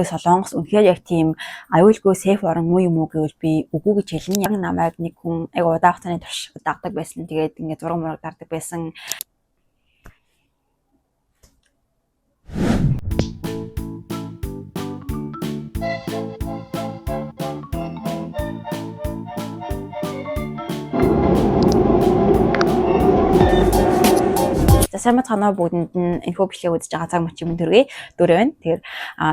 Солонгос үнэхээр яг тийм аюулгүй safe орн муу юм уу гэвэл би үгүй гэж хэлнэ. Яг намайг нэг хүн яг удаан хугацааны турш дагдаг байсан. Тэгээд ингээд зураг мураг дардаг байсан. За, сайн байцгаана уу, бүгдэнд нь энэхүү бичлэгийг үзэж байгаа цаг мөчийн мэнд хүргэе. Дөрөв байна. Тэгэхээр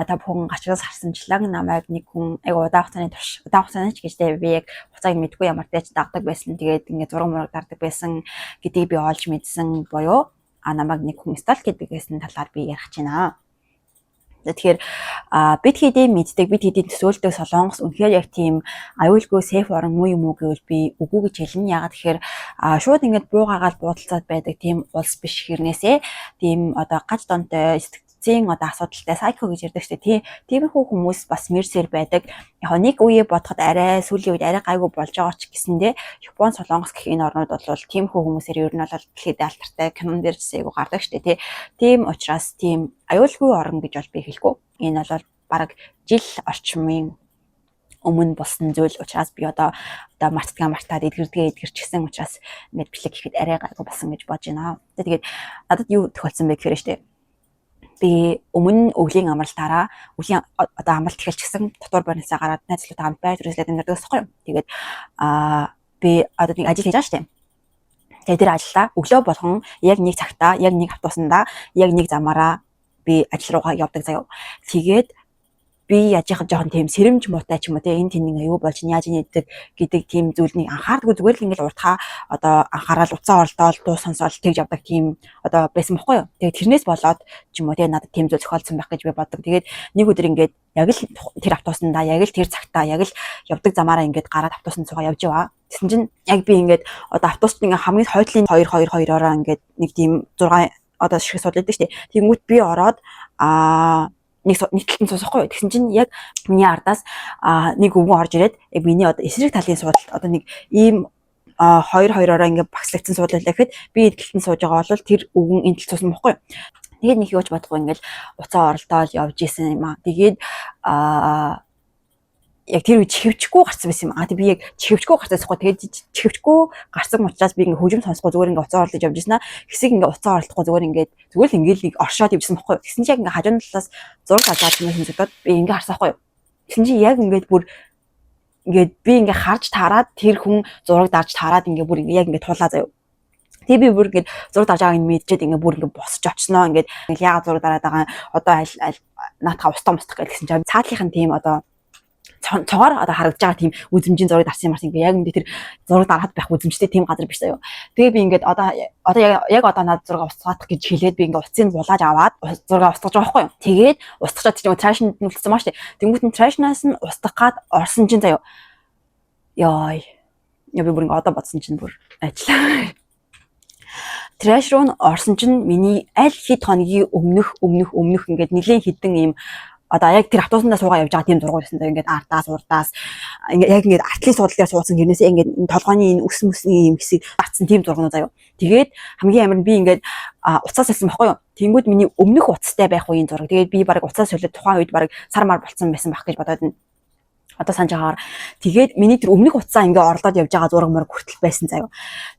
та бүхэн гачигдас харсанчлан намайг нэг хүн яг удаан хугацааны турш, удаан хугацааны ч гэж би яг хугацааг мэдэхгүй, ямар ч дагдаг байсан. Тэгээд ингээд зураг мураг дардаг байсан гэдгийг би олж мэдсэн буюу намайг нэг хүн stalk гэдэг гэсэн талаар би ярих гэж байна. Тэгэхээр бид хэдийн мэддэг, бид хэдийн төсөөлдөг Солонгос үнэхээр яг тийм аюулгүй safe орн муу юм уу гэвэл би үгүй гэж хэлнэ. Яагаад тэгэхээр шууд ингээд буугаагаал буудалцаад байдаг тийм улс биш хэрнээсээ тийм одоо гаж донтой сэтгэцийн одоо асуудалтай, psycho гэж ярьдаг шүү дээ. Тиймэрхүү хүмүүс бас мэрсэр байдаг. Яг нэг үе бодоход арай сүүлийн үед арай гайгүй болж байгаа ч гэсэндээ Япон, Солонгос гэх энэ орнууд бол тиймэрхүү хүмүүсээр ер нь бол дэлхийд алдартай, кинон дээр ч айгу гардаг шүү дээ. Тийм учраас тийм аюулгүй орн гэж бол би хэлэхгүй. Энэ бол бараг жил орчмын өмнө болсон зүйл учраас би одоо мартдгаа мартаад эдгэрдгээ эдгэрчихсэн учраас ингээд бичлэг хийхэд арай гайгүй болсон гэж бодож байна. Тэгээд надад юу тохиолдсон бэ гэхээр штэ, би өмнө өвлийн амралтаараа, өвлийн одоо амралт эхэлчихсэн, дотор барилсаа гараад найзлуудтай хамт байж үргэлжлээд амьдардаг байхгүй юу. Тэгээд би одоо нэг ажил хийж байгаа штэ. Тэгээд тэр ажилдаа өглөө болгон яг нэг цагтаа, яг нэг автобусандаа, яг нэг замаараа би ажил руугаа явдаг заяа. Тэгээд би яаж яхад жоохон тийм сэрэмж муутай ч юм уу те, энэ тэнд ингээ юу болж, яаж нийтдэг гэдэг тийм зүйлнийг анхаардаггүй, зүгээр л ингээл уртхаа одоо анхаарал уцаа оролдоол, дуу сонсоол тэгж явдаг тийм одоо байсан бохгүй юу. Тэгээд тэрнээс болоод ч юм уу те, надад тийм зүйл зохиолдсон байх гэж би боддог. Тэгээд нэг өдөр ингээд яг л тэр автобусандаа, яг л тэр цагтаа, яг л явдаг замаараа ингээд гараад автобусанд суугаа явж яваа. Тэгсэн чинь яг би ингээд одоо автобуст ингээ хамгийн хойдлын 2 2 2-ороо ингээд нэг тийм 6 одоо ширхэг суудлаа шүү дээ. Тэнгүүт би ороод нэг нэг талд нь суусахгүй. Тэгсэн чинь яг миний ардаас нэг өвгөн орж ирээд яг миний одоо эсрэг талын суудалд, одоо нэг ийм хоёр хоёророо ингээ багслагдсан суудлаа гэхэд би энэ талд нь сууж байгаа бол тэр өвгөн энэ талд суусан бохгүй. Тэгээд нэг юуч бодохгүй ингээл уцаа оролдоол явж исэн юм аа. Тэгээд яг тэр үе чихвчгүй гарсан байсан юм. А тэг би яг чихвчгүй гарсан байхгүй. Тэгээд чихвчгүй гарсан учраас би ингээ хөгжим сонсохгүй, зүгээр ингээ уцаа оролдож явж ирсэн аа. Хэсэг ингээ уцаа оролдохгүй, зүгээр ингээ зүгээр л ингээ л оршоод явжсэн байхгүй. Тэгсэн чинь яг ингээ хажуун талаас зураг аваад юм сонсогдоод би ингээ харсан байхгүй. Тэгсэн чинь яг ингээд бүр ингээд би ингээ харж таарад тэр хүн зураг дарж таарад ингээ бүр ингээ яг ингээ тулаа заяа. Тэгээ би бүр ингээд зураг дарж байгааг нь мэдчихэд ингээ бүр ингээ босч очсноо. Ингээд яагаад зураг дараад байгаа, одоо аль аль наатаха устгаа мустах гэсэн чинь цаатлынх нь тийм одоо цогоор одоо харагдаж байгаа тийм үзмжийн зураг дарсан юм арсан, ингээ яг үндэ тэр зураг дарахад байх үзмжтэй тийм газар биш заяа. Тэгээ би ингээд одоо одоо яг одоо надад зураг устгаах гэж хэлээд би ингээ утсыг булааж аваад зураг устгаж байгаа байхгүй юу. Тэгээд устгачаад тийм trash нд нь үлдсэн маа штэ. Тэнгүүт нь trash наас нь устгах гад орсон чинь заяа. Яй. Я би бүр ингээ одоо бодсон чинь бүр ажиллаа. Trash руу нь орсон чинь миний аль хэд хоногийн өмнөх өмнөх өмнөх ингээд нэлийн хідэн ийм одоо яг тэр автобусандаа суугаа явж байгаа тийм зураг байсан. Ингээд ардаас урдаас ингээд яг ингээд артлын суудал дээр суудсан гэрнээсээ ингээд толгойн энэ үс мүсний юм хэсэг батсан тийм зургнууд заяа. Тэгээд хамгийн амар нь би ингээд уцаа сольсон байхгүй юу? Тэнгүүд миний өмнөх уцтай байх үеийн зураг. Тэгээд би баг уцаа солиод тухайн үед баг сар мар болцсон байсан байх гэж бодоод байна. Одоо санаж байгаагаар тэгээд миний тэр өмнөх утсаа ингээ орлоод явж байгаа зураг мураг хүртэл байсан заяа.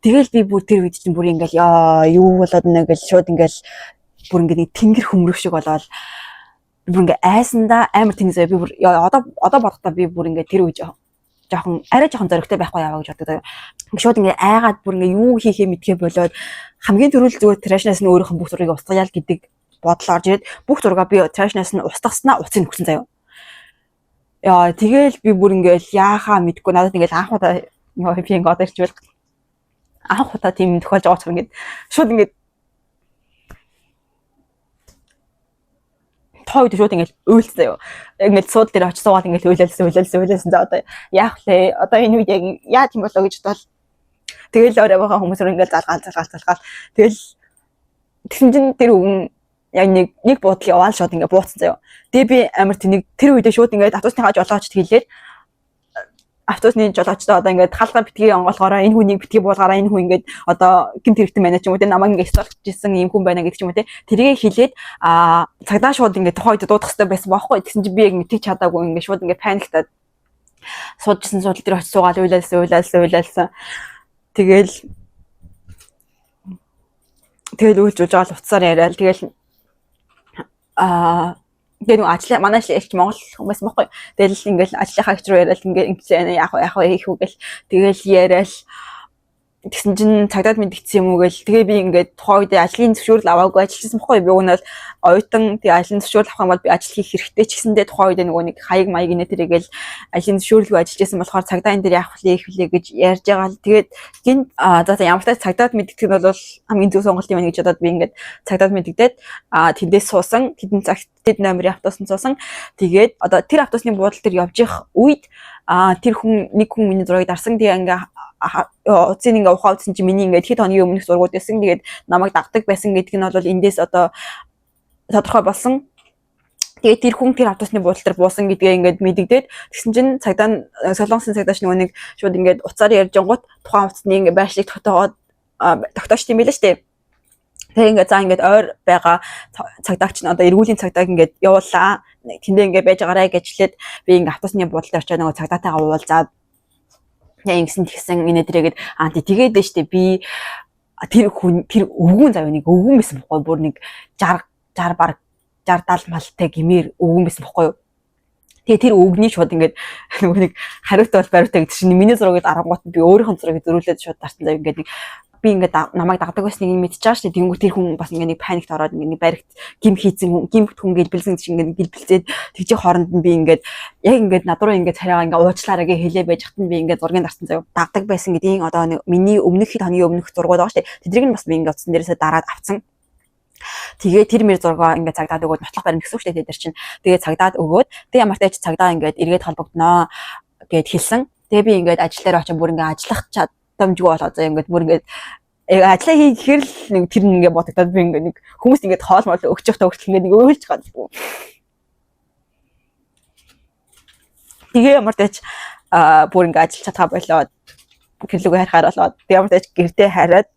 Тэгэл би бүр тэр үед чинь бүр ингээл яа юу болоод нэ гэл шууд ингээл бүр ингээ нэг тэнгэр хөмрөх шиг болоод бүр ингээ айсандаа амар тэнэг заяа. Би бүр одоо одоо бодохдоо би бүр ингээ тэр үед жоохон арай жоохон зоригтой байхгүй яваа гэж боддог. Шууд ингээ айгаад бүр ингээ юу хийхээ мэдхээ болоод хамгийн түрүүл зүгээр trash наас нь өөрийнх нь бүх зургийг устгая л гэдэг бодол орж ирээд бүх зургаа би trash наас нь устгаснаа утсыг нөхсөн заяа. Яа, тэгэл би бүр ингээл яахаа мэдгүй, надад ингээл анх удаа, ёо, би ингээ одоо ирчвэл анх удаа тийм тохиолж байгаа болохоор ингээд шууд ингээд тоо үед шууд ингээл уйлцсан юу. Ингээл суудал дээр очиж суугаад ингээл уйлалсан, уйлалсан, уйлалсан. За, одоо яах вэ? Одоо энэ үед яг яа тийм болоо гэж бодвол тэгэл орой байгаа хүмүүс рүү ингээл залгаал, залгаал, залгаал. Тэгэл тэгсэн чинь тэр өвгөн яг нэг нэг буудал яваал шууд ингээ бууцсан заяа. Тэгээ би амар тэнэг тэр үедээ шууд ингээд автобусныхаа жолоочд хэлээд Автобусны жолоочтой одоо ингээд хаалга битгий онгоолгоороо, энэ хүнийг битгий буулгаараа, энэ хүн ингээд одоо гэмт хэрэгтэн байна ч юм уу те, намайг ингээд stalk жсэн ийм хүн байна гэдэг ч юм уу те. Тэрийг хэлээд цагдаа шууд ингээд тухайн үед дуудах хэрэгтэй байсан баахгүй. Тэгсэн чинь би яг ингээд тэгж чадаагүй, ингээд шууд ингээд panic таад суужсэн суудлын дээр очиж суугаад уйлаалсан, уйлаалсан, уйлаалсан. Тэгэл уйлж уйлж байгаа л утсаар яриад, тэгэл тэгээ нэг ажлын, манай ажлын эгч Монгол хүмүүс байхгүй. Тэгэл ингээл ажлынхаа эгч рүү яриад, ингээд ингэж яах вэ, яах вэ, хийх үү гэл тэгэл яриад. Тэгсэн чинь цагдаад мэдгдсэн юм уу гэл. Тэгээ би ингээд тухайн үед ажлын зөвшөөрөл аваагүй ажилласан байхгүй. Би уг нь бол оюутан, тэгээ ажлын зөвшөөрөл авах юм бол би ажил хийх хэрэгтэй ч гэсэндээ тухайн үед нөгөө нэг хаяг маяг инээ тэрийгэл ажлын зөвшөөрлгүй ажиллаж байсан болохоор цагдаа энэ дээр яах вэ, их вүлээ гэж ярьж байгаа л. Тэгээд гин за ямар ч цагдаад мэдгдэх нь бол хамгийн зөв сонголт юм байна гэж бодоод би ингээд цагдаад мэдгдээд тэндээс суусан, тэдэн цагт тэд номерын автобусанд суусан. Тэгээд одоо тэр автобусны буудлын дээр явж явах үед тэр хүн, нэг хүн миний зургийг дарсан. Тэгээ ингээ утсыг ингээ ухаа үзсэн чинь миний ингээд хэд хоногийн өмнөх зургууд байсан. Тэгээд намайг дагдаг байсан гэдг нь бол эндээс одоо тодорхой болсон. Тэгээд тэр хүн тэр автобусны буудлын дээр буусан гэдгээ ингээд мэдэгдээд, тэгсэн чинь цагдаа нь, Солонгосын цагдаач нөгөө нэг шууд ингээд утсаар ярьж ангууд тухайн утасны ингээд байршлыг тогтоогоод тогтоочт юм билээ штэ. Тэгээ ингээд за ингээд ойр байгаа цагдаагч нь одоо эргүүлийн цагдааг ингээд явууллаа. Тэндээ ингээд байж байгаарэ гэж хэлээд би ингээд автобусны буудлын дээр очиад нөгөө цагдаатайгаа уулзаад яа ингэсэн тэгсэн инээ тэрэгэд тий тэгээд нь штэ. Би тэр хүн, тэр өвгөн заяа, нэг өвгөн байсан бохгүй, бүр нэг 60 60 баг 60 70 малтай гэмээр өвгөн байсан бохгүй юу. Тэгээ тэр өвгний шууд ингээд нөгөө нэг хариутай бол бариутай гэдэг чинь миний зургийг дарангуут би өөрийнх нь зургийг зөрүүлээд шууд дарсан заяа. Ингээд нэг би ингээд намайг дагдаг байсныг мэдчихэж байгаа шүү дээ. Тэнгүү тэр хүн бас ингээд нэг panic т ороод, ингээд нэг баригт гим хийцэн хүн, гимт хүн гэлбэлсэн гэж ингээд гэлбэлцээд тэгжи хооронд нь би ингээд яг ингээд над руу ингээд царайгаа ингээд уучлаарай гэж хэлээ байж хатан би ингээд зургийг дарсан заяа. Дагдаг байсан гэдгийг одоо нэг миний өмнөх хэд хоногийн өмнөх зургууд байгаа шүү дээ. Тэдрийг нь бас би ингээд утсан дээрээсээ дараад авцсан. Тэгээ тэр мэр зургаа ингээд цагдаад өгөөд, нотлох баримт гэсэн үг шүү дээ тэр чинь. Тэгээ цагдаад өгөөд, тэг ямар ч цагдаа ингээд эргээд холбогдноо гэд хэлсэн. Тэгээ би ингээд ажил дээр очиж бүр ингээд ажиллах чадамжгүй болоо заяа, ингээд бүр ингээд ажиллаа хийхээр л нэг тэр ингээд бодогдоод би ингээд нэг хүмүүс ингээд хоол мол өгч явах хүртэл ингээд нэг өөлж гадгүй. Тэгээ ямар ч бүр ингээд ажиллаж чадхаа болоод гэрлүүгээ харихаар болоод тэг ямар ч гэртээ хараад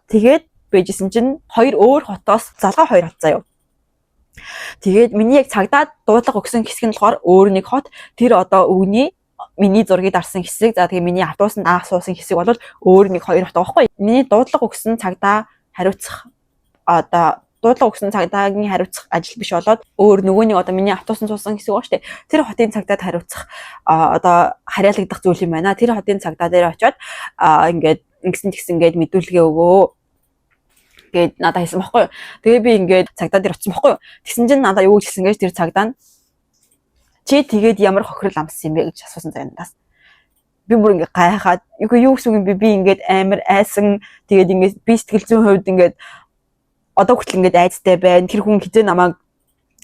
тэгээд байжсэн чинь хоёр өөр хотоос залгаа хоёр хот заяа. Тэгээд миний яг цагдаад дуудлага өгсөн хэсэг нь болохоор өөр нэг хот, тэр одоо өвгний миний зургийг дарсан хэсэг, за тэгээ миний автобусанд анх суусан хэсэг бол өөр нэг хоёр хот байхгүй. Миний дуудлага өгсөн цагдаа хариуцах, одоо дуудлага өгсөн цагдаагийн хариуцах ажил биш болоод өөр нөгөө нэг одоо миний автобусанд суусан хэсэг байгаа шүү дээ. Тэр хотын цагдаад хариуцах, одоо харьяалагдах зүйл юм байна. Тэр хотын цагдаа дээр очиод ингээд ингэсэн тэгсэн гээд мэдүүлгээ өгөө гээд надад хэлсэн байхгүй юу. Тэгээ би ингээд цагдаа дээр очсон байхгүй юу. Тэгсэн чинь надад юу гэж хэлсэн гэж, тэр цагдаа нь "Чи тэгээд ямар хохирол амссан юм бэ?" гэж асуусан заяа надаас. Би бүр ингээд гайхаад, юу гэсэн үг юм бэ, би ингээд амар айсан, тэгээд ингээд би сэтгэл зүйн хувьд ингээд одоо хүртэл ингээд айцтай байна. Тэр хүн хизээ намайг,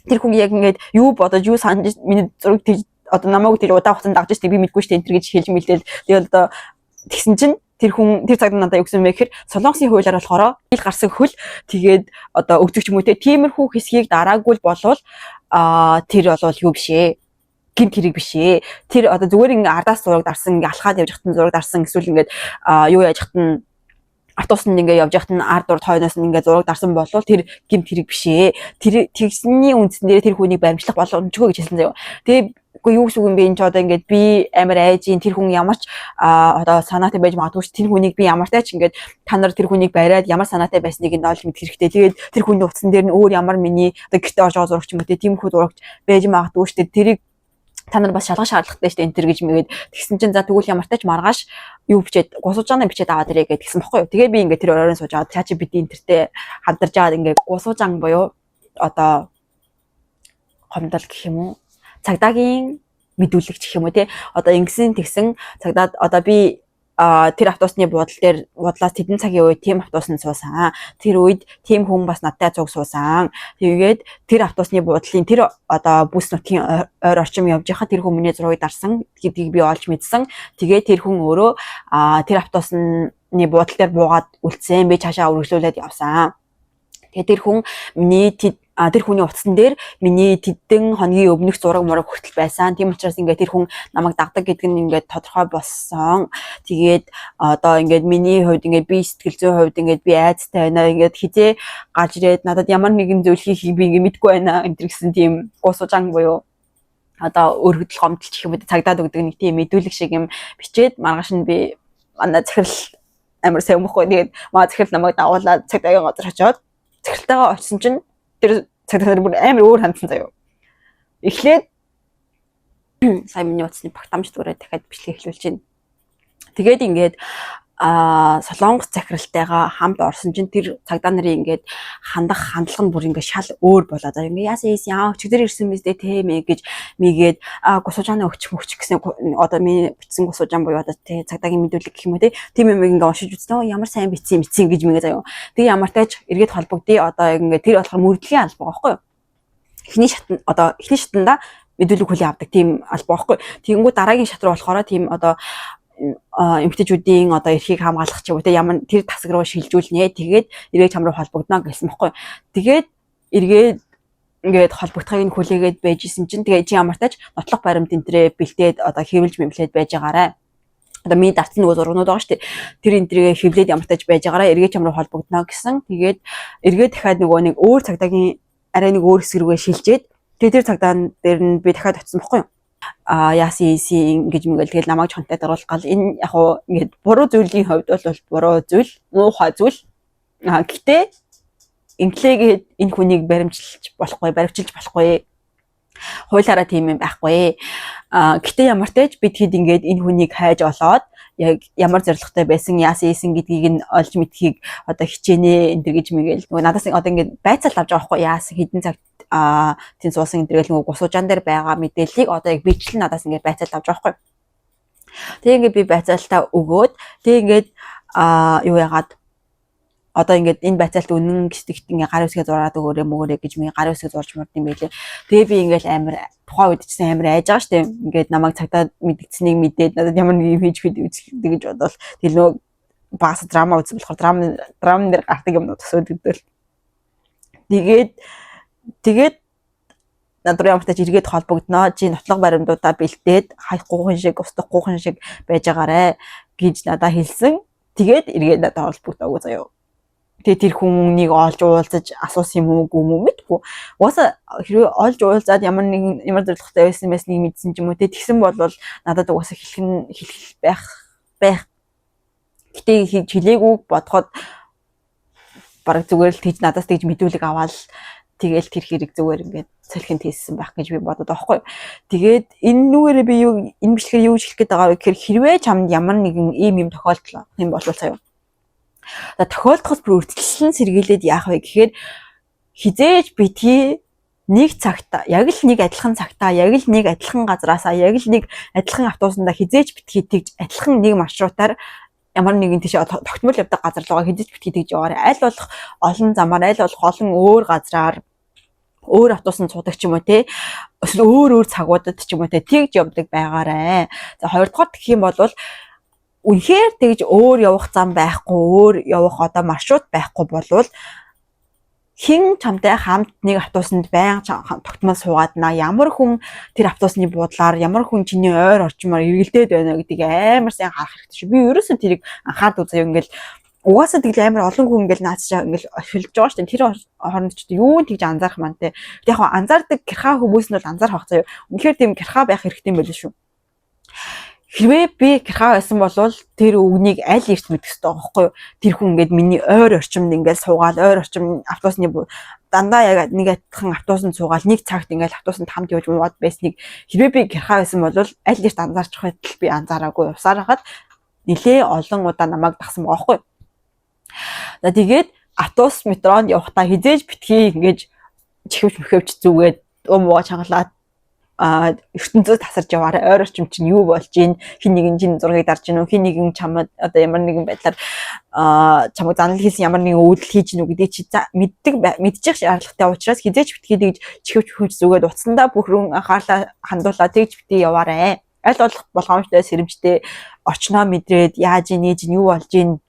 тэр хүн яг ингээд юу бодож, юу санаж миний зураг тийж одоо намайг тэр удаан хугацаанд дагж штэ, би мэдгүй штэ энэ гэж хэлж мэлдээл. Тэгээд одоо тэгсэн чинь тэр хүн, тэр цагт надад юу гэсэн бэ гэхээр Солонгосын хуулиар болохоор ил гарсан хөл, тэгээд одоо өгдөг ч юм уу те, тиймэрхүү хэсгийг дараагүй болвол тэр болвол юу биш ээ, гэмт хэрэг биш ээ. Тэр одоо зүгээр ингээ ардаас зураг дарсан, ингээ алхаад явж хатан зураг дарсан, эсвэл ингээд юу яаж хатан автобусанд ингээ явж байхад нь ард урд хойноос нь ингээ зураг дарсан болвол тэр гэмт хэрэг биш ээ. Тэр тэгсний үндсэн дээр тэр хүнийг баримтлах боломжгүй гэж хэлсэн заяа. Тэгээ үгүй, юу гэсэн үг юм бэ, энэ ч одоо ингээд би амар айж ин, тэр хүн ямар ч одоо санаатай байж магадгүй ш, тэр хүнийг би ямар ч ингээд та нар тэр хүнийг бариад ямар санаатай байсныг нь олж мэдэх хэрэгтэй. Тэгээд тэр хүний утсан дээр нь өөр ямар миний одоо гэртээ орж байгаа зураг ч юм уу те, тиймэрхүү зурагч байж магадгүй ш. Тэрийг та нар бас шалгах шаардлагатай шүү дээ энэ төр гэж мэгээд, тэгсэн чинь за тэгвэл ямар ч маргааш юу бичээд гусуужаана бичээд аваад ирээ гэж тэгсэн бохгүй юу. Тэгээ би ингээд тэр оройн сууж аваад ChatGPT энэ тэртэй хамтарж аваад ингээд гусуужан буюу одоо гомдол гэх юм уу, цагдаагийн мэдүүлэгч гэх юм уу те, одоо ингэсэн тэгсэн цагдаад одоо би тэр автобусны буудлын дээр, буудлаас тэдэн цагийн үед тийм автобусанд суусан. Тэр үед тийм хүн бас надтай цуг суусан. Тэгээд тэр автобусны буудлын тэр одоо бүс нутгийн ойр орчим явж байхад тэр хүн миний зургийг дарсан гэдгийг би олж мэдсэн. Тэгээд тэр хүн өөрөө тэр автобусны буудлын дээр буугаад үлдсэн. Би цаашаа үргэлжлүүлээд явсан. Тэгээ тэр хүн миний тэр хүний утсан дээр миний тэдэн хоногийн өмнөх зураг мураг хүртэл байсан. Тийм учраас ингээд тэр хүн намайг дагдаг гэдэг нь ингээд тодорхой болсон. Тэгээд одоо ингээд миний хувьд, ингээд би сэтгэл зүйн хувьд ингээд би айдастай байна. Ингээд хэзээ гарч ирээд надад ямар нэгэн зүйл хийхийг би ингээд мэдэхгүй байна. Энэ гэсэн тийм 故事状 буюу одоо өргөдөл, гомдол гэх юм уу, цагдаад өгдөг нэг тийм мэдүүлэг шиг юм бичээд, маргааш нь би манай захирал амар сайн мөхгүй. Тэгээд манай захирал намайг дагуулаад цагдаагийн газар очиод, захиралтайгаа очисон чинь тэр цагдаа нар бүр амар өөр хандсан заяа. Эхлээд сая миний утасны багтаамж дүүрээ дахиад бичлэг эхлүүлж байна. Тэгээд ингээд Солонгос захиралтайгаа хамт орсон чинь тэр цагдаа нарын ингээд хандах хандлага нь бүр ингээд шал өөр болоо. За, ингээд яасан ийс яа, өчигдөр ирсэн биз дээ те мэ гэж мэгээд 故事状 өгч мөгч гэсэн, одоо миний бичсэн 故事状 буюу одоо те цагдаагийн мэдүүлэг гэх юм уу те, тийм юм ингээд уншиж үзсэн. Ямар сайн бичсэн бичсэн гэж мэгээ заяа. Тэгээ ямар тач эргээд холбогдъё. Одоо ингээд тэр болохоор мөрдлийн алба байхгүй юу? Эхний шатн, одоо эхний шатанда мэдүүлэг хүлээн авдаг тийм алба байхгүй. Тэгэнгүүт дараагийн шат руу болохоор тийм одоо эмэгтэйчүүдийн одоо эрхийг хамгаалах ч юм уу те, ямар тэр тасаг руу шилжүүлнэ. Тэгээд эргээд чам руу холбогдно гэсэн бохгүй. Тэгээд эргээд ингээд холбогдохыг нь хүлээгээд байж исэн чинь тэгээ чи ямар тач нотлох баримт энэ тэрээ бэлтээд, одоо хэвлэж мэмлээд байж байгаарай. Одоо миний дартсан нөгөө зургнууд байгаа шүү дээ. Тэр энэ тэргээ хэвлээд ямар тач байж байгаарай. Эргээд чам руу холбогдно гэсэн. Тэгээд эргээд дахиад нөгөө нэг өөр цагдаагийн арай нэг өөр хэсэг рүүгээ шилжээд, тэгээд тэр цагдаа дээр нь би дахиад очсон бохгүй юу? Яасан ийсэн ингэж мэгэл, тэгэл намайг чонтой даруулах гал. Энэ яг уу ингээд буруу зүйлийн хувьд бол буруу зүйл, муухай зүйл. Гэтэ инглээгээд энэ хүнийг баримтчилж болохгүй, баривчилж болохгүй. Хуулиараа тийм юм байхгүй. Гэтэ ямар ч бид хэд ингээд энэ хүнийг хайж олоод яг ямар зорилготой байсан, яасан ийсэн гэдгийг нь олж мэдхийг одоо хичээнэ энэ төр гэж мэгэл, нөгөө надаас одоо ингээд байцаал авч байгаа байхгүй, яасан, хэдэн цагт тийм суусан энэ төргээл нөгөө 故事状 дээр байгаа мэдээллийг одоо яг бичлэн надаас ингээд байцаал авч байгаа байхгүй. Тэгээ ингээд би байцаалтаа өгөөд, тэгээ ингээд юу яагаад одоо ингээд энэ байцаалт үнэн гэдэгт ингээ гар үсгээ зураад өгөөрэй мөгөөрэй гэж минь гар үсгээ зурж мурд юм байлээ. Тэгээ би ингээл амар тухайн үед чинь амар айж байгаа штэ. Ингээд намайг цагдаа мэдгэцнийг мэдээд надад ямар нэг юм хийж гээд гэж бодвол тэгэл нөгөө багас драма үзсэн болохоор драм дээр гардаг юм төсөөлөгдөл. Тэгээд над руу ямар ч эргээд холбогдноо. Чи нотлого баримтуудаа бэлтээд хаяхгүй шиг, устгахгүй шиг байж байгаарэ гэж надад хэлсэн. Тэгээд эргээд надад холбогдоогүй заяа. Тэгээ тэр хүнийг олж уулзаж асуусан юм уу, үгүй юм уу мэдгүй. Угаасаа хэрвээ олж уулзаад ямар нэгэн ямар зорилготой байсан байсныг мэдсэн ч юм уу те, тэгсэн бол надад угаасаа хэлэх нь хэлэх байх байх. Гэтэ хийж хэлээгүй бодоход бараг зүгээр л тэгж надаас тэгж мэдүүлэг аваад, тэгэл тэр хэрэг зүгээр ингээд салхинд хийсэн байх гэж би бодод байгаа байхгүй. Тэгээд энэ нүгээрээ би юу, энэ бичлэгээр юу хэлэх гээд байгаа вэ гэхээр хэрвээ чамд ямар нэгэн ийм юм тохиолдол юм бол заяа. За, тохиолдохоос бүр урьдчилан сэргийлээд яах вэ гэхээр хэзээ ч битгий нэг цагта яг л нэг адилхан цагта, яг л нэг адилхан газраасаа, яг л нэг адилхан автобусанда, хэзээ ч битгий тэгж адилхан нэг маршрутаар ямар нэгэн тийш тогтмол явдаг газар руугаа хэзээ ч битгий тэгж яваарай. Аль болох олон замаар, аль болох олон өөр газраар, өөр автобусанд суудаг ч юм уу те, эсвэл өөр өөр цагуудад ч юм уу те, тэгж явдаг байгаарай. За, хоёрдугаар гэх юм бол үнэхээр тэгж өөр явах зам байхгүй, өөр явах одоо маршрут байхгүй болвол хэн чамтай хамт нэг автобусанд байнга тогтмол суугаад на, ямар хүн тэр автобусны буудлаар, ямар хүн чиний ойр орчмоор эргэлдээд байна гэдгийг амар сайн харах хэрэгтэй шүү. Би ерөөсөн тэрийг анхаардаг заяа. Ингээл угаасаа тэгэл амар олон хүн ингээл наацчаа ингээл орхилж байгаа шүү дээ. Тэр хооронд ч юу тэгж анзаарах маань те. Яг хаа анзаардаг гэрхаа хүмүүс нь бол анзаарах бах заяа. Үнэхээр тийм гэрхаа байх хэрэгтэй юм байл шүү. Хэрвээ би гэрхаа байсан бол тэр үгнийг аль эрт мэдэх хэрэгтэй байгаа байхгүй юу? Тэр хүн ингээд миний ойр орчимд ингээд суугаал, ойр орчим автобусны дандаа яг нэг адилхан автобусанд суугаал, нэг цагт ингээд автобусанд хамт явж муугаад байсныг хэрвээ би гэрхаа байсан бол аль эрт анзаарчих байтал би анзаараагүй явсаар хахад нилээ олон удаа намайг дагсан байгаа байхгүй юу? За, тэгээд автобус, метронд явахдаа хэзээ ч битгий ингэж чихвч мөхөвч зүгээд муу чангалаад ертөнцөөс тасарч яваарай. Ойр орчим чинь юу болж гин, хэн нэгэн чинь зургийг дарж гин үү, хэн нэгэн чамд одоо ямар нэгэн байдлаар чамайг занал хийсэн ямар нэгэн үйлдэл хийж гин үү гэдгийг чи мэддэг, мэдчих шаардлагатай учраас хэзээ ч битгий тэгж чихвч мөхөвч зүгээд утсандаа бүрэн анхаарлаа хандуулаа тэгж битгий яваарай. Аль болох болгоомжтой, сэрэмжтэй, орчноо мэдрээд, яаж нээж, юу болж гин.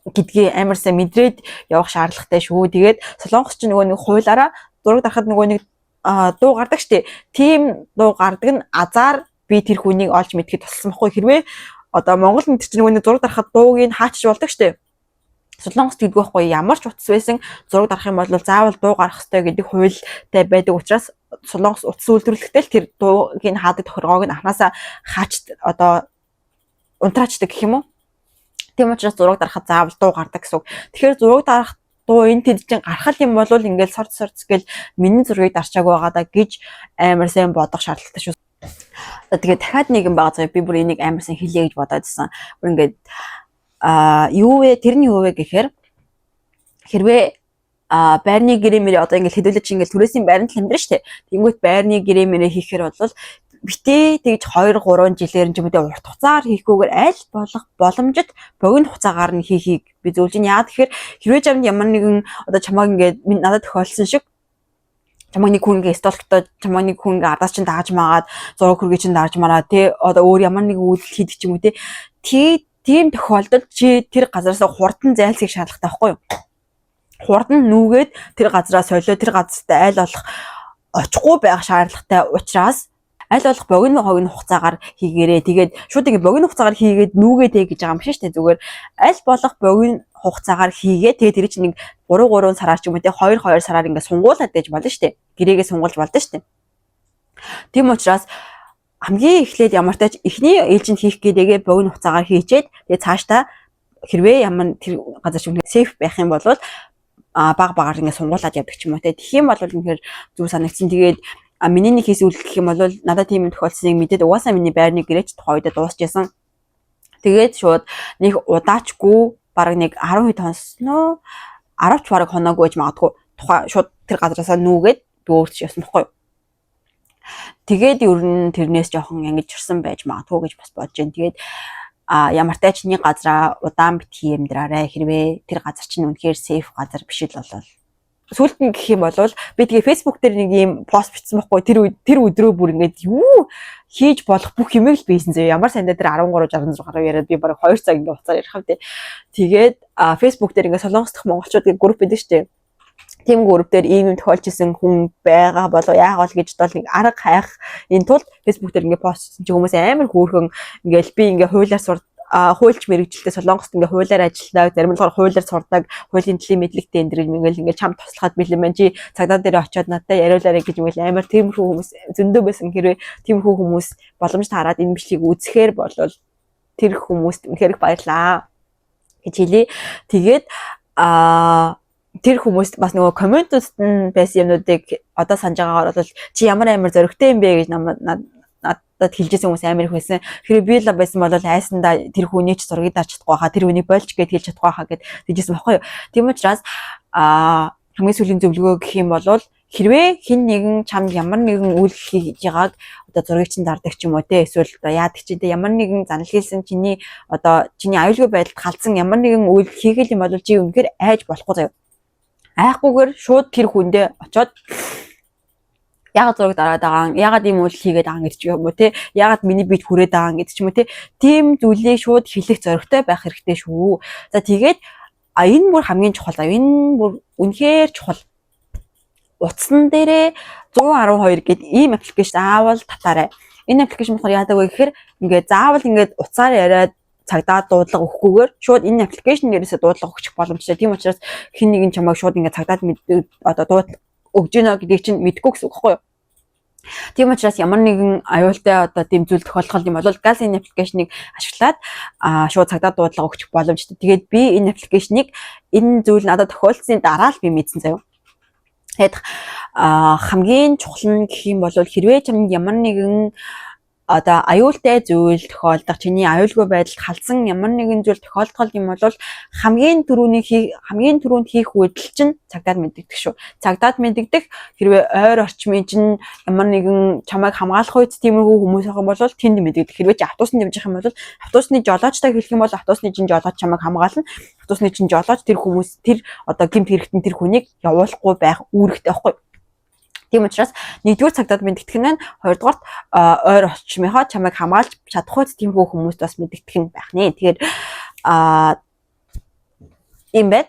Гэдгийг амар сайн мэдрээд явах шаардлагатай шүү. Тэгээд Солонгос ч нөгөө нэг хуулаараа зураг дарахад нөгөө нэг дуу гардаг штэ. Тийм дуу гардаг нь азаар би тэр хүнийг олж мэдэхэд тусалсан байхгүй. Хэрвээ одоо Монгол мэд чинь нөгөө нэг зураг дарахад дууг нь хаачж болдог штэ. Солонгост гэдэггүй байхгүй, ямар ч утас байсан зураг дарах юм бол заавал дуу гарах ёстой гэдэг хуультай байдаг учраас Солонгос утас үйлдвэрлэхдээ л тэр дууг нь хаадаг тохиргоог нь анханасаа хаач, одоо унтраачдаг гэх юм уу. Тийм учраас зураг дарахад заавал дуу гардаг гэсэн үг. Тэгэхээр зураг дарах дуу энэ тэд чинь гарах юм бол ингээл сорц сорц гэл миний зургийг дарчаагүй байгаа да гэж амар сайн бодох шаардлагатай шүү. Тэгээ дахиад нэг юм байгаа заяа, би бүр энийг амар сайн хэлье гэж бодоод ирсэн. Бүр ингээд юу вэ? Тэр нь юу вэ гэхээр хэрвээ байрны гэрээ мэрээ одоо ингээл хэдүүлээ чи ингээл түрээсийн байранд л амьдрын штэ. Тэнгүүт байрны гэрээ мэрээ хийхээр бол битээ тэгж 2 3 жилээр нь ч юм уу урт хугацаар хийхгүйгээр аль болох боломжит богино хугацаагаар нь хийхийг би зөвлөж байна. Яа тэгэхээр хэрвээ чамд ямар нэгэн одоо чамааг ингээд надад тохиолдсон шиг чамайг нэг хүн ингээ stalk той, чамайг нэг хүн ингээ ардаас чинь дагаж магаад, зураг хөргий чинь дарж мараа тий, одоо өөр ямар нэгэн үйлдэл хийдэг ч юм уу тий, тийм тохиолдолд чи тэр газараас хурдан зайлсхийх шаардлагатай байхгүй юу? Хурдан нүүгээд тэр газараа солио, тэр газарт аль болох очихгүй байх шаардлагатай учраас аль болох богино хогино хугацаагаар хийгээрээ. Тэгээд шууд ингээ богино хугацаагаар хийгээд нүүгээд гэж байгаа юм биш шүү дээ. Зүгээр аль болох богино хугацаагаар хийгээ. Тэгээд тэр чинь нэг 3 3 сараар ч юм уу те, 2 2 сараар ингээ сунгуулад байж болно шүү дээ. Гэрээгээ сунгуулж болно шүү дээ. Тийм учраас хамгийн эхлээд ямар ч эхний ээлжинд хийх гээдэгээ богино хугацаагаар хийчээд, тэгээд цаашдаа хэрвээ ямар тэр газар шиг safe байх юм бол баг багаар ингээ сунгуулад явдаг ч юм уу те. Тэгэх юм бол үнэхээр зүг санагдсан. Тэгээд миний нэг хийсэн үйлдэл гэх юм бол надад тийм юм тохиолдсныг мэдээд угаасаа миний байрны гэрээч тухайн үедээ дуусчихсан. Тэгээд шууд нэг удаачгүй, бараг нэг 10 хэд хонсноо, 10 ч бараг хоноогүй гэж магадгүй, тухай шууд тэр газараасаа нүүгээд би өөртөө явсан байхгүй юу. Тэгээд ер нь тэрнээс жоохон ангижирсан байж магадгүй гэж бас бодож байна. Тэгээд ямар ч нэг газараа удаан битгий амьдраарай. Хэрвээ тэр газар чинь үнэхээр safe газар биш л болол. Сүүлд нь гэх юм бол би тэгээ Facebook дээр нэг юм пост бичсэн байхгүй, тэр үед, тэр өдрөө бүр ингээд юу хийж болох бүх юмыг л бийсэн зөө. Ямар сандаа тэр 13 66 гаруй яриад би бараг 2 цаг ингээд уцаар ярих юм те. Тэгээд Facebook дээр ингээд Солонгос дахь монголчууд гэх групп байдаг шүү дээ. Тийм групп дээр ийм юм тохиолж исэн хүн байгаа болов яагаад гэж бол нэг арга хайх энэ тулд Facebook дээр ингээд пост хийсэн чи хүмүүс амар хөөрхөн ингээд би ингээд хуулиар сур хуульч мэргэжилтэй, Солонгост ингээ хуулиар ажилладаг, зарим нь болохоор хуулиар сурдаг, хуулийн төлөв мэдлэгтэй энэ ингээл ингээл чам туслахад бэлэн байна. Чи цагдаа дээр очиод надтай яриулаарай гэж ингээл амар тиймэрхүү хүмүүс зөндөө байсан. Хэрвээ тиймэрхүү хүмүүс боломж таарад энэ бичлэгийг үзэхээр болвол тэр хүмүүст үнэхээр их баярлаа гэж хэлье. Тэгээд тэр хүмүүст бас нөгөө comment ууд нь байсан юмнуудыг одоо санаж байгаагаар бол чи ямар амар зоригтой юм бэ гэж надад хэлжсэн хүмүүс амар их байсан. Хэрвээ би л байсан бол айсандаа тэр хүний ч зургийг дарж чадахгүй хаа, тэр хүнийг болж гээд хэлж чадахгүй хаа гэд тэгжсэн байхгүй юу. Тийм учраас хамгийн сүүлийн зөвлөгөө гэх юм бол хэрвээ хэн нэгэн чамд ямар нэгэн үйлдэл хийж байгааг одоо зургийг чинь дардаг ч юм уу те, эсвэл одоо яадаг чи те, ямар нэгэн занал хийсэн, чиний одоо чиний аюулгүй байдалд халдсан ямар нэгэн үйлдэл хийх юм бол чи үнэхээр айж болохгүй заяа. Айхгүйгээр шууд тэр хүндээ очиод яагаад зураг дараад байгаа, яагаад ийм үйлдэл хийгээд байгаа гэдэг ч юм уу те, яагаад миний биед хүрээд байгаа гэдэг ч юм уу те, тийм зүйлийг шууд хэлэх зоригтой байх хэрэгтэй шүү. За, тэгээд энэ бүр хамгийн чухал. Энэ бүр үнэхээр чухал. Утсан дээрээ 112 гээд ийм application заавал татаарай. Энэ application болохоор яадаг вэ гэхээр ингээд заавал ингээд утсаар яриад цагдаа дуудлага өгөхгүйгээр шууд энэ application дээрээсээ дуудлага өгчих боломжтой. Тийм учраас хэн нэгэн чамайг шууд ингээд цагдаад одоо дуудлага өгж гинэ гэдгийг чинь мэдэхгүй гэсэн үг байхгүй юу? Тийм учраас ямар нэгэн аюултай одоо тийм зүйл тохиолдох юм бол газ энэ application ыг ашиглаад шууд цагдаа дуудлага өгчих боломжтой. Тэгээд би энэ application ыг энэ зүйл надад тохиолдсны дараа л би мэдсэн заяа. Тэгээд хамгийн чухал нь гэх юм бол хэрвээ чамд ямар нэгэн одоо аюултай зүйл тохиолдох, чиний аюулгүй байдалд халдсан ямар нэгэн зүйл тохиолдох юм бол хамгийн түрүүнд хийх үйлдэл чинь цагдаад мэдэгдэх шүү. Цагдаад мэдэгдэх, хэрвээ ойр орчмын чинь ямар нэгэн чамайг хамгаалах үед тиймэрхүү хүмүүс байх юм бол тэнд мэдэгдэх. Хэрвээ чи автобусанд явж явах юм бол автобусны жолоочтой хэлэх юм бол автобусны чинь жолооч чамайг хамгаална. Автобусны чинь жолооч тэр хүмүүс, тэр одоо гэмт хэрэгтэн тэр хүнийг явуулахгүй байх үүрэгтэй байхгүй. Тийм учраас нэгдүгээр цагдаад мэдэгдэх нь, хоёрдугаарт ойр орчмынхоо чамайг хамгаалж чадах үст тиймэрхүү хүмүүст бас мэдэгдэх нь байх нэ. Тэгэхээр Ийм байна.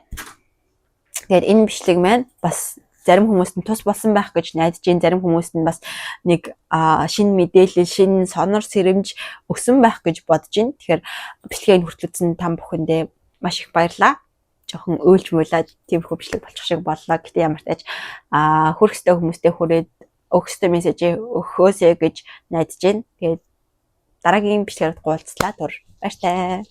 Тэгээд энэ бичлэг маань бас зарим хүмүүст нь тус болсон байх гэж найдаж байна. Зарим хүмүүст нь бас нэг шинэ мэдээлэл, шинэ сонор сэрэмж өгсөн байх гэж бодож байна. Тэгэхээр бичлэгийг хүртэл үзсэн та бүхэндээ маш их баярлалаа. Жоохон уйлж муйлаад тиймэрхүү бичлэг болчих шиг боллоо. Гэтэ ямар ч тач хүрэх ёстой хүмүүстэй хүрээд, өгөх ёстой мессежээ өгөхөөсэй гэж найдаж байна. Тэгээд дараагийн бичлэгээр уулзлаа. Түр баяртай.